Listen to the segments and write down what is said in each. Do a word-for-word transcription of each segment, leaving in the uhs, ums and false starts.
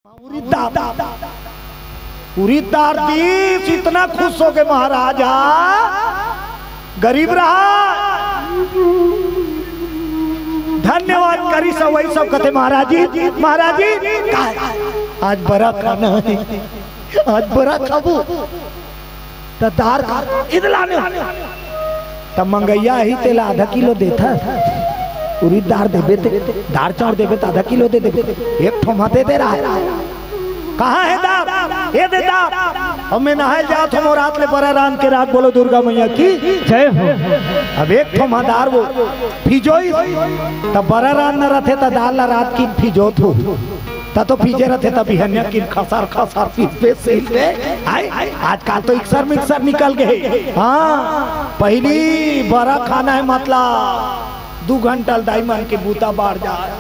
उरीद दार, उरीद दार दीस, इतना खुश हो के महाराज हा, गरीब रहा, धन्यवाद करिस, वही सब कथे, "महाराज जी, महाराज जी, का आज बरा खाना हे, आज बरा खाबो।" त दार का इद लाने। त मंगइया ही तेला आधा किलो देथा। उरीद दार देबे ते, दार चाउर देबे त आधा किलो दे देबे। एक ठो म दे दे रहा है। कहाँ है दार? ये दे दार। अब मैं नहाए जात हूँ, रात ले बरा रांध के राख, बोलो दुर्गा मैया की। जय हो। अब एक ठो म दार वो फिजोई, त बरा रांधना रथे त दार ला रात की फिजोत हो। त तो पीजे रथे, त बिहनिया किन खसर खसर पीसबे, सीलबे। आय, आजकल तो इक्सर मिक्सर निकल गए। हाँ, पहली बरा खाना है, मतलब दू घंटा ल दाई मन के बूता बाढ़ जाए।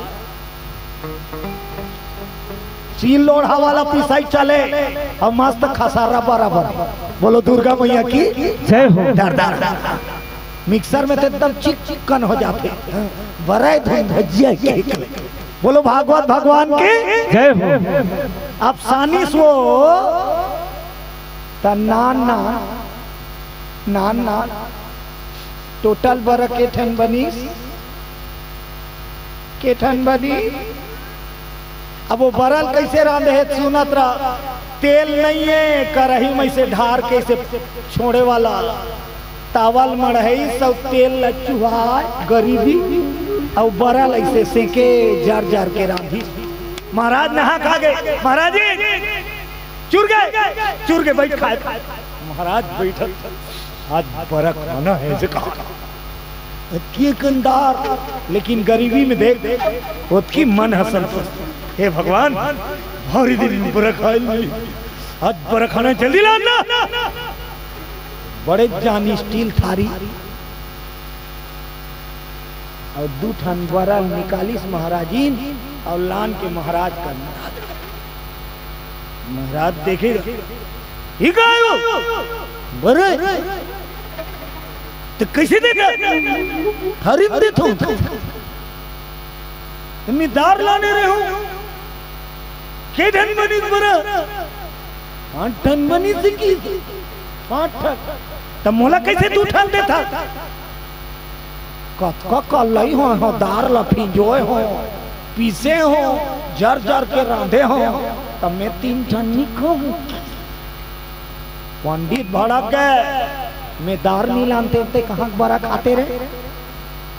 सील लोढ़ा वाला पिसाई चले, अउ मस्त खसारा बराबर। बोलो दुर्गा मैया की। जय हो। दर दर। मिक्सर में तो एकदम चिकन हो जाथे। बरा धुन भजिया के। बोलो भागवत भगवान की। जय हो। अब सानिस वो त नान नान, नान नान, टोटल बरा के ठन बनिस, के ठन बनिस। अब वो बरा ल कइसे रांधे हे सुनत रह, तेल नइये, करही में से ढार के से छोड़े वाला। तावा ल मढ़इस अउ तेल ल चुहाय गरीबी, अउ बरा ल अइसे सेंके, जर जर के रांधिस। महाराज नहा खा गे, महाराज जी चुर गे, चुर गे, बइठ खाए। महाराज बइठत, आज बरा खाना हे जे कहा। अतकी अकन दार, लेकिन गरीबी में देख, ओतकी मन ह संतोष। हे भगवान, भारी दिन में बरा खाए ल मिली। आज बरा खाना, जल्दी लान ना। बड़े जान स्टील थारी अउ दू ठन बरा निकालिस महाराजिन अउ लान के महाराज कर। महाराज देखे, "ई का आयो? बरा? त कइसे देथा? थारी म देथों। त मैं दार लाने रहेंव। के ठन बनिस बरा?" "पांच ठन बनिस हे कि?" "पांच ठन। त मोला कइसे दू ठन देथा?" "कतका कल्लई हों, हों, दार ल फिंजोय हों, पीसे हों, जर जर के रांधे हों, त मैं तीन ठन नी खाहूं।" पंडित भड़क गे, "मैं दार नी लानतेंव, ते कहां के बरा खाते रे?"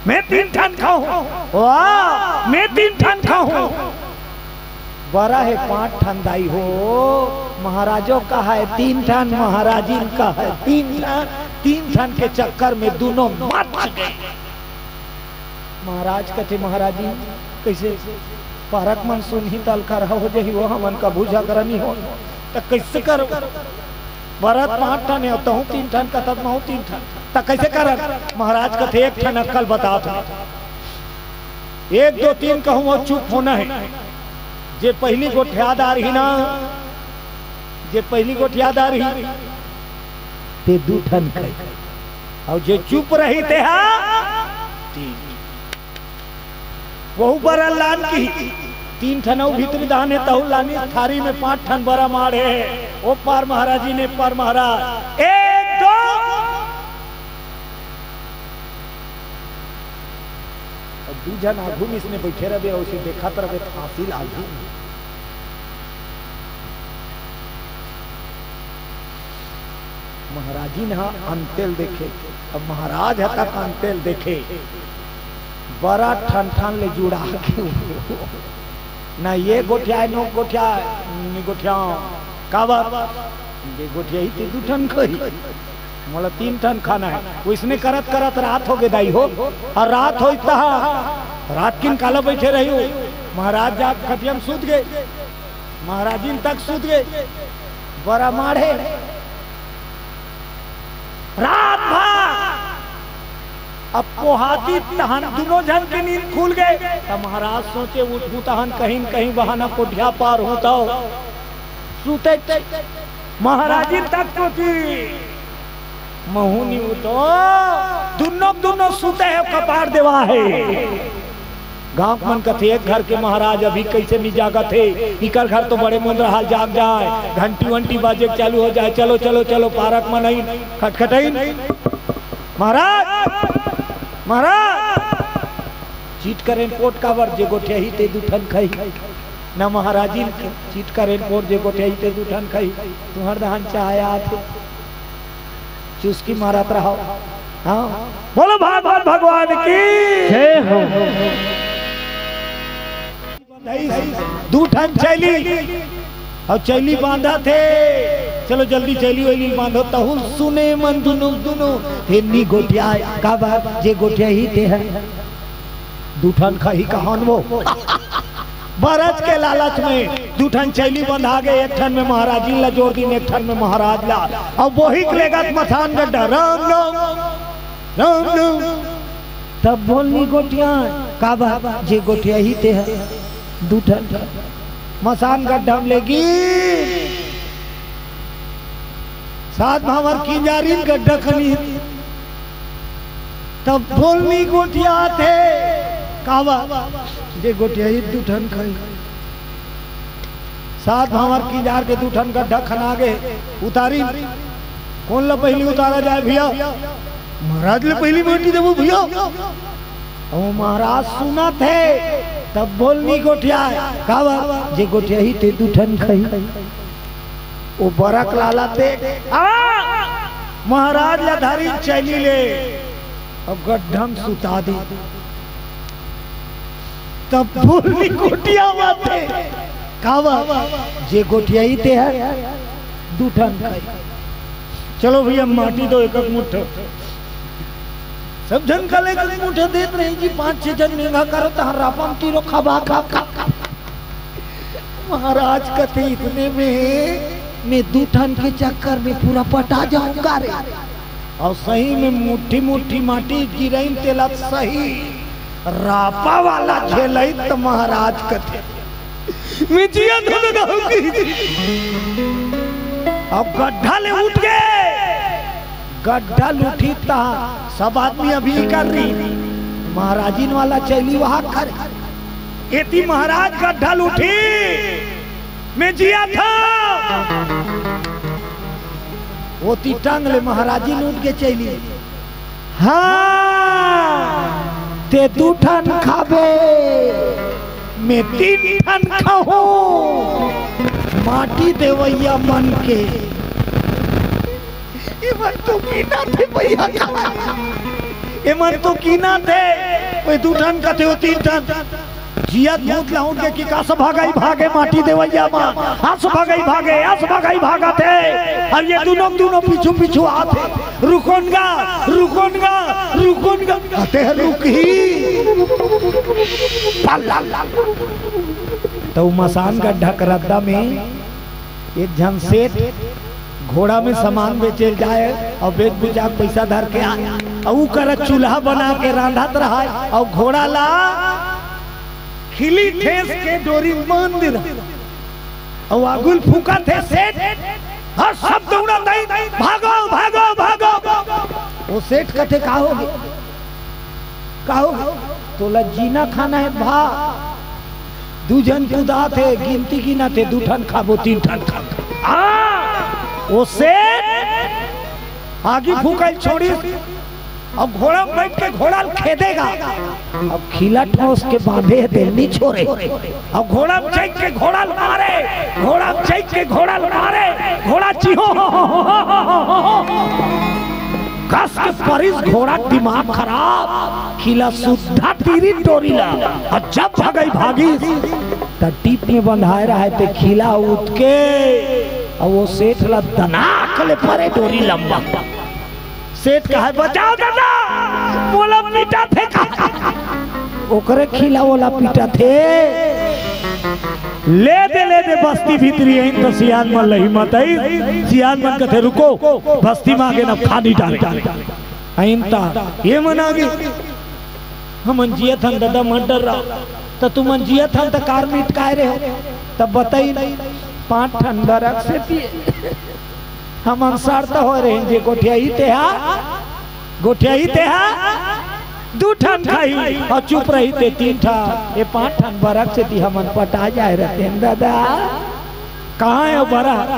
"मैं तीन ठन खाहूं।" "वाह, मैं तीन ठन खाहूं।" बरा हे पांच ठन दाई हो, महाराजो कहाय तीन ठन, महाराजिन कहाय तीन ठन, तीन ठन के चक्कर में दूनों मच गे। महाराज कथे, "महाराजिन, कइसे पारक मन सुनही त अलकरहा हो जही, वो हमन कभू झगरा नी हो, त कइसे कर?" "बरा पांच ठन हे, तहूं तीन ठन कथस, महूं तीन ठन, त कइसे करन?" महाराज कथे, "एक ठन अक्कल बतात हंव।" एक, दो, तीन कहूं अउ चुप होना हे। जे पहिली गोठियादार ही ना, जे पहिली गोठियादार ही, ते दू ठन खाही, अउ जे चुप रही ते हा तीन। वहू बरा लान किही, तीन ठन अउ भीतरी दान हे, तहू लानिस थारी में पांच ठन बरा माढ़े। ओ पार महाराजिन, ए पार महाराज, एक, दो, अउ दू झन आघू में इसने बइठे रहिबे, अउ इसे देखत रहिबे, त फांसी लागही। महाराजिन ह अंते ल देखे, अब महाराज ह तक अंते ल देखे, बरा ठन ठन ले जुड़ा के, ना ये गोठियाय, नो गोठियाय, नी गोठियाव, काबर? ये गोठियाही ते दू ठन खाही। मोला तीन ठन खाना हे। वइसने करत करत रात होगे दाई हो, अउ रात होइस तहां रात किन काला बइठे रहिहू। महाराज जाके खटिया म सूत गे, महाराजिन तक सूत गे, बरा माढ़े। रात भर अब पोहातिस तहन दूनों झन के नींद खुल गे। त महाराज सोचे, "उठहूं तहन कहीं न कहीं बहाना कोठिया पार हों त सूते।" महाराजिन तक सोचिस, "महूं नी उठों।" दूनों दूनों सूते हे, कपार देवा हे। गांव के मन कथे, "एक घर के महाराज अभी कइसे नी जागत हे, इकर घर तो बड़े मुंदरा हाल जाग जाय, घंटी वंटी बाजे के चालू हो जाय, चलो चलो चलो पारक म नहीं खटखटइन।" महाराज, महाराज, चिट करेन पोट काबर, जे गोठियाही ते दू ठन खाही। ना महाराजिन के चिट करेन पोट, जे गोठियाही ते दू ठन खाही। तुंहर दहन चाहे आथे, चुस्की मारत रहो। हाँ, बोलो भागवत भगवान की। जय हो। दू ठन चैली, अउ चैली बांधत हे। चलो जल्दी चैली वैली बांधो। तहु ल सुने मन दुनो दुनो, फेर नी गोठियाय, काबर जे गोठियाही ते ह दू ठन खाही कहन वो। बरज के लालच में दू ठन चैली बंधा गे, एक ठन में महाराजिन ला जोर दिन, एक ठन में महाराज ला। अउ बोहिक लेगत मसान गड्ढा, राम राम, राम राम। तब बोल नी गोठियाय, काबर जे गोठियाही ते ह दू ठन मसान गड्ढा म लेगी। सात भांवर किंजारिन गड्ढा खनी, तब बोल नी गोठियाथे, काबर जे गोठियाही दू ठन खाही। सात भांवर किंजार के दू ठन गड्ढा खना गे, उतारी। कोन ला पहिली उतारा जाय भैया? महाराज ले पहिली माटी देबो भैया। अउ महाराज सुनत हे, तब बोल नी गोठियाय, काबर जे गोठियाही ते दू ठन खाही। ओ बरक लाला ते, आ, महाराज ला धरी चैली ले, अउ गड्ढा म सुता दी। तब बोल नी गोठियावत हे, काबर जे गोठियाही ते ह दू ठन खाही। चलो भैया, माटी दो एक एक मुट्ठ। सब झन काले एक एक मुट्ठ देत रहे जी, पांच छह झन मेंगा करो, तहां रापा म तीरो खबा खा खा। महाराज कथे, "इतने में मैं दू ठन के चक्कर में पूरा पटा जाऊंगा रे।" अउ सही में मुट्ठी मुट्ठी माटी गिरइन, तेला सही रापा वाला झेलइन, त महाराज कथे, "मैं जियत हंव दाऊ।" अउ गड्ढा ले उठ गे, गड्ढा ल उठी त सब आदमी अभी कर रही, महाराजिन वाला चैली वहां करे। एती महाराज गड्ढा ल उठी, "मैं जियत हंव।" ओती टंग ले महाराजिन उठ के चैली, "हाँ, ते दू ठन खाबे, मैं तीन ठन खाहूं।" माटी देवइया मन के एमन तो कीना थे भैया का। एमन तो कीना थे। ओए दू ठन कथे ओ तीन ठन। जियत भूत ला उठ के कि कस भगई भागे माटी देवइया मा। अस भगई भागे, अस भगई भागत हे। अउ ये दुनो, दुनो पीछू, पीछू आत हे। रुकोन गा, रुकोन गा, रुकोन गा। अते रुकही। पल्ला। त मसान गड्ढा के रद्दा में एक झन सेठ घोड़ा में सामान बेचे जाए अउ बेच बुचा के पैसा धर के आए अउ ऊ करा चूल्हा बना के रांधत रहाय अउ घोड़ा ला खिली ठेस के डोरी बांध दे रहा अउ आगुल फूकत हे सेठ। हर सब दौड़ा दई, "भागो, भागो, भागो।" ओ सेठ कथे, "का होगे?" कहो, तोला जीना खाना हे भा? दू झन कुदात हे, गिनती गिनत हे, दू ठन खाबो, तीन ठन खाबो। आ, ओसे आगी फूकल छोड़िस, अब घोड़ा में बैठ के घोड़ा ल खेदेगा। अब खीला ठोस के बांधे हे, तेल नी छोड़े। अब घोड़ा में चढ़ के घोड़ा ल मारे, घोड़ा में चढ़ के घोड़ा ल मारे, घोड़ा चिहो। कस के परिस घोड़ा दिमाग खराब, खीला सुद्धा तीरी टोरी ला। अउ जब भगई भागिस, त टीप में बंधाए रहय ते खीला उठ के, अउ ओ सेठ ला दनाक ले परे डोरी लम्बा। सेठ कहय, "बचाओ दादा, मोला पीटत हे का?" ओकरे खीला ओला पीटत हे। ले दे, ले दे, बस्ती भीतरी आइन त सियान मन ल हिम्मत आइस। सियान मन कथे, "रुको, बस्ती म आगे न खानी डाले।" आइन त ये मन आगे, "हमन जियत हन ददा, मत डर्रा।" "त तुमन जियत हन त कार मिटकाय रहे हो?" तब बताइन, "पांच ठन बरख से पिए, हमन सड़ता होय रहेन, जे गोठियाही तेहा, गोठियाही तेहा।" दू ठन खाही अउ चुप रही ते तीन ठन, ए पांच ठन बरख सेती हमन पटा जाय रहतेन दादा। कहाँ हे ओ बरख?